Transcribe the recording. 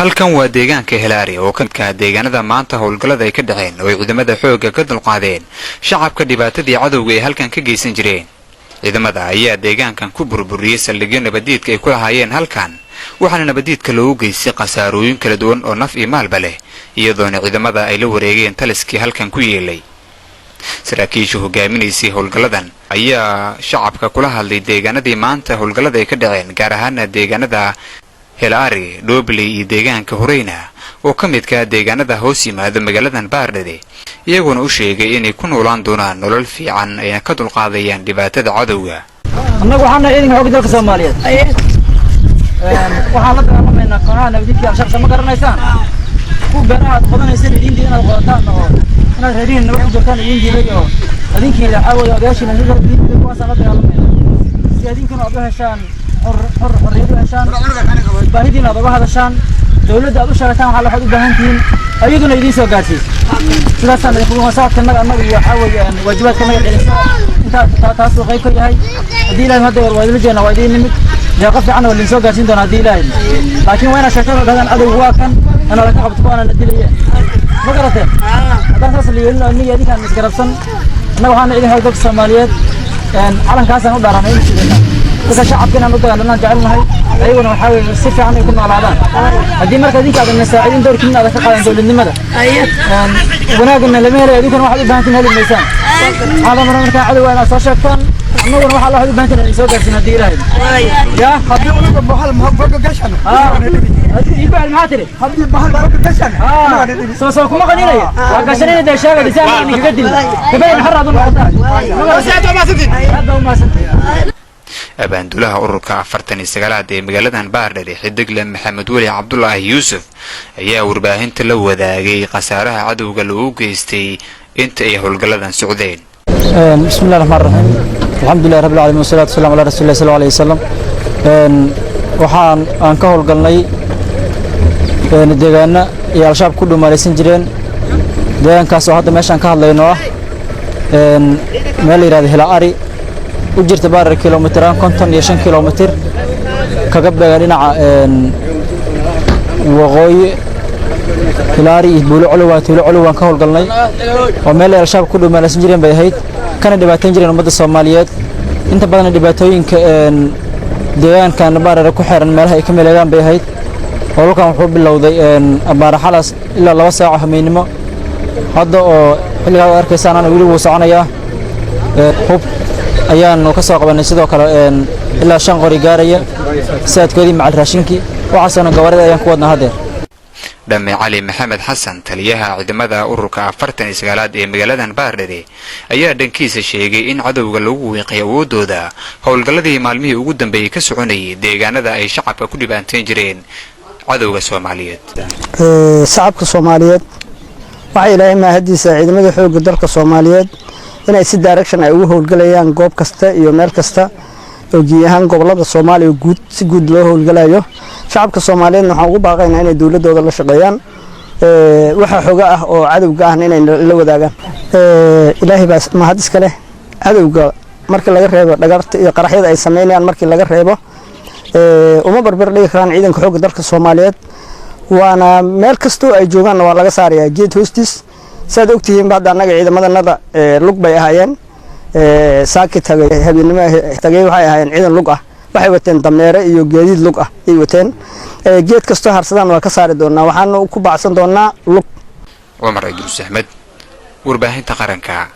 Halkan waa deegaanka Helaari oo ka midka deegaanada maanta howlgallada ay ka dhaceen oo ay ciidamada xoogga ka dulqaadeen shacabka dhibaatadii cadowga ay halkan ka geysan jireen. Ciidamada ayaa deegaankan ku burburiyey saldhigyo nabadiidka ay ku lahaayeen halkan, waxaana nabadiidka loogu geystay khasaarooyin kala duwan oo naf iyo maalba leh, iyadoona ciidamada ay la wareegeen taliskii halkan ku yeelay. Saraakiisha hogaaminaysay howlgalladan ayaa shacabka kula hadlay deegaanadii maanta howlgallada ay ka dhaceen, gaar ahaana deegaanada Helaari, Dhoobley iyo deegaanka Horeyna oo ka midka deegaanada hoos yimaada magaaladan Baardhede, iyagoona u sheegay inay ku noolaan doonaan nolol fiican ayna ka dulqaadayaan dhibaatada cadowga. Annagu waxaan nahay ciidanka xoogga dalka Soomaaliyeed. Waxaan la dagaalamaynaa kooxaha nabadiidka Al-Shabaab, ma garanaysaan? Kuwa beeraha aad qodanayseen idiin diiday inaad qodataan oo inaad reerihiin nabad ku joogtaan idiin diiday, oo adinkiina waxaa weeye odayaashiina idiin diiday, kuwaasaan la dagaalamaynaa si adinkuna aad u heshaan xor xor xorriyad u heshaan, baahidiina aad uga hadashaan, dawladda aad u sheegataan waxaa waxaad u baahan tihiin, ayaduna idiin soo gaarsiiso. Sidaasaan idinku saadkanaga annaga iyo waxaa weeye waajibaadkanaga ciidanka intaa taasuu qayb ka yahay. Haddii Ilahay hadda waa idinla jeednaa, waa idiin nimid, deeqo fiican waa idin soo gaarsiin doonaa haddii Ilaahay. Laakiin waa inaad sheegtaan oo dhahdaan adowgu waa kan ana laga qabto, kuwaana la dilaye, ma garateen? Haddaan saas la yeelin oo aniga idinkaan isgarabsan, annaga waxaana idin xoog dalka Soomaaliyeed, calankaasaan u dhaaranay in sidana dadka shacabka inaan u dagaalanaan jecelnahay, ayaguna waxaa weeye si fiican ay ku noolaadaan. Haddii marka idinka aadan nasaacidin, doorkiina aadan ka qaadan dowladnimada, wanaagana lama helayo, idinkuna waxaad u baahantiin heli maysaan. Waxaa la maraa markaa cadowga inaad soo sheegtaan, annaguna waxaa waxaad u baahantiin inaan soo gaarsiin haddii Ilaahay ya. Haddii unuga bahal boga gashan. Igu cel, maxaa tiri? Haddii bahal boga gashan. Soo kuma qaninaya, waa gashanina dee sheegay si aan idinkaga dilin, kabadin xor aad u noqotaan. Aad baa u mahadsantihin. Abaandulaha ururka 49aad ee magaaladan Baardhere, Xidigle Maxamed Weli Cabdulaahi Yuusuf, ayaa warbaahinta la wadaagay khasaaraha cadowga loogu geystay inta ay howlgalladan socdeen. بسم الله الرحمن الرحيم، الحمد لله رب العالمين، والصلاة والسلام على رسول الله صلى الله عليه وسلم. Waxaan aan ka howlgalnay deegaano iyo Al-Shabaab ku dhumaalaysan jireen, deegaankaas oo hadda meeshaan ka hadlayno ah meel la yidhahdo Hila Ari, u jirta Baarar kilomitiraan 55 kilomitir, kaga beegan dhinaca waqooyi. Hilaari iyo Buulo Colow, Tuulo Colow waan ka howlgalnay, oo meel ay Al-Shabaab ku dhumaalaysan jireen bay ahayd, kana dhibaatayn jireen ummadda Soomaaliyeed. Inta badan dhibaatooyinka deegaankan Baarare ku xeeran meelaha ay ka meleegaan bay ahayd. Howlgalkan wuxuu bilowday abaara xalas ilaa 2 saaco hameynimo, hadda oo xilligaa ad arkaysaan ana weli wuu soconayaa. Hub ayaanu ka soo qabanay, sidoo kale ilaa shan qori gaaraya, saadkoodii macal raashinkii, waxaasoona gawaarida ayaan ku wadnaa haddeer. Dhame Cali Maxamed Xasan, taliyaha ciidamada ururka 49aad ee magaaladan Baardhere, ayaa dhankiisa sheegay in cadowga lagu wiiqay awooddooda howlgalladii maalmihii ugu dambeeyey ka soconayay deegaanada ay shacabka ku dhibaantayn jireen cadowga Soomaaliyeed. Shacabka Soomaaliyeed, waxaa Ilaahay mahadiisa ciidamada xoogga dalka Soomaaliyeed inay si direction ay ugu howlgalayaan goob kasta iyo meel kasta oo gebi ahaan gobolada Soomaaliya guud si guud loo howlgalayo. Shacabka Soomaaliyeedna waxaan ugu baaqaynaa inay dowladooda la shaqeeyaan, waxa xoga ah oo cadowga ahna inay la wadaagaan. Ilaahay baa mahad iska leh. Cadowga marka laga reebo dhagarta iyo qaraxyada ay sameynayaan, markii laga reebo, uma barbar dhigi karaan ciidanka xoogga dalka Soomaaliyeed, waana meel kastoo ay joogaanna waa laga saarayaa geed hoostiis. Saad ogtihiinba, hadda annaga ciidamadanada lug bay ahaayeen. Saaki tagay, habeennimo tagay, waxay ahaayeen ciidan lug ah, waxay wateen dameere iyo gaadiid lug ah ay wateen. Geed kastoo harsadaan waa ka saari doonaa, waxaana ku baacsan doonaa lug. Cumar Idruus Axmed, warbaahinta qaranka.